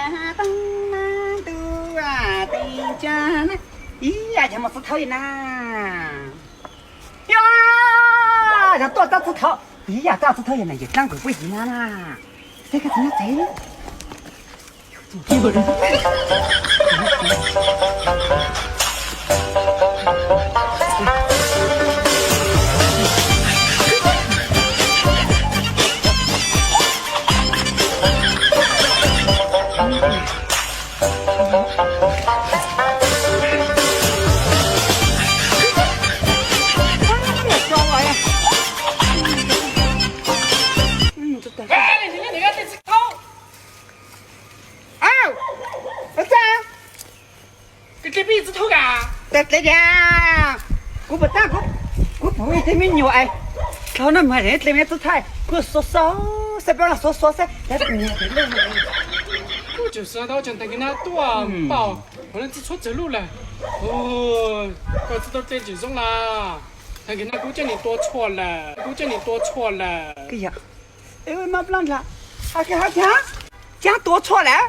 Ib yam yog mus txiv thawb li na. Yog, yog tuaj txog txiv thawb, ib yam txog txiv thawb yog na, yog dlaab kuv puab yig na na. Teb koj txiv nyob tsev. Txawj, dle tias kuv puas tab, kuv pum ib tug me nyuam es dhau no mas dle me txub thaij kuj xuav xuav xwb, peb los xuav xuav xwb. Kuj tseem xav tau tseem tag kis nab tuaj npaum, kuv leej txiv tshuav tsawg lub lawm. Koj txiv tau dle tsis zoo lawm. Tag kis nab kuv coj nws tua tshuaj lawm, kuv coj nws tua tshuaj lawm. Mab plab nrag, hab kiag hab kiag, coj tua tshuaj lawm.